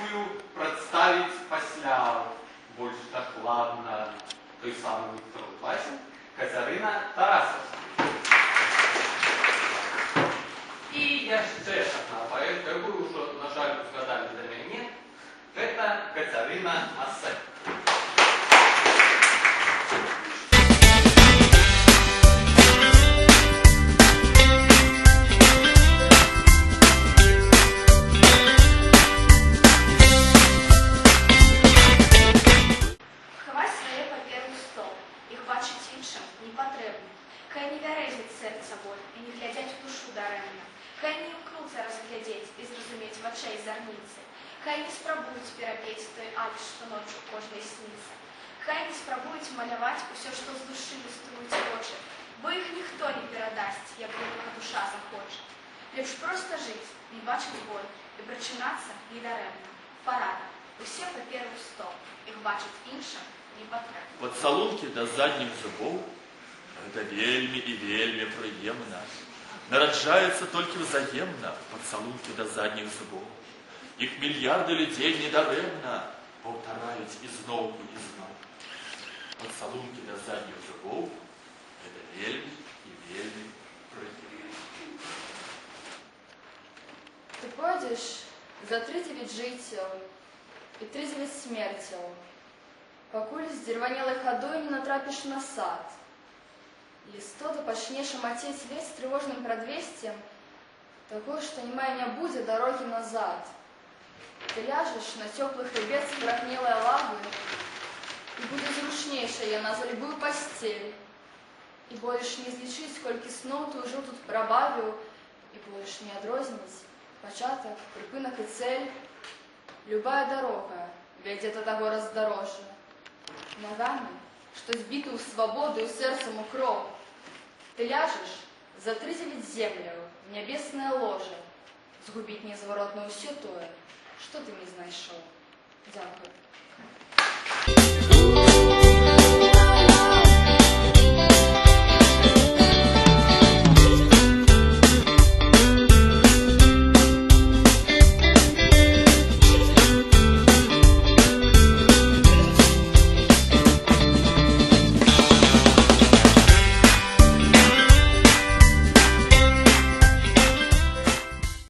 якую прадставіць пасля больш дакладна той самы Віктор Лупасін, Кацярына Тарасова. І яшчэ адна паэтка, якую ўжо, на жаль, узгадалі да мяне, гэта Кацярына Масэ. Хавай свае паперы ў стол, іх бачыць іншым не патрэбна. Хай не вярэзіць сэрца боль і не глядзяць у душу дарэмна. Хай не імкнуцца разглядзець і зразумець вачэй зарніцы. Хай не спрабуюць перапець той альт, што ноччу кожнай сніцца. Хай не спрабуюць маляваць усё, што з душы ілюструюць вочы, бо іх ніхто не перадасць, як глыбока душа захоча. Лепш проста жыць, не бачыць боль і прачынацца недарэмна. Парада. Усе паперы ў стол, іх бачыць іншым не патрэбна. Пацалункі да задніх зубоў гэта вельмі і вельмі прыемна. Нараджаюцца толькі ўзаемна пацалункі да задніх зубоў. Іх мільярды людзей недарэмна паўтараюць ізноў і ізноў. Пацалункі да задніх зубоў гэта вельмі і вельмі прыемна. Ты пойдзеш за 39 жыццяў і 39 смерцяў, пакуль здзірванелай хадой не натрапіш на сад. Лістота пачне шамацець ледзь трывожным прадвесцем таго, што не мае, не будзе дарогі назад. Ты ляжаш на цёплы хрыбет спарахнелай лавы, і будзе зручнейшая яна за любую пасцель. І больш не злічыць, колькі сноў ты ўжо тут прабавіў, і больш не адрозніць пачатак, прыпынак і цэль. Любая дарога вядзе да таго раздарожжа. Нагамі, што збіты ў свабоду і сэрцам у кроў, ты ляжаш за 39 земляў в нябеснае ложа, згубіць незваротна ўсё тое, што ты не знайшоў. Дзякую.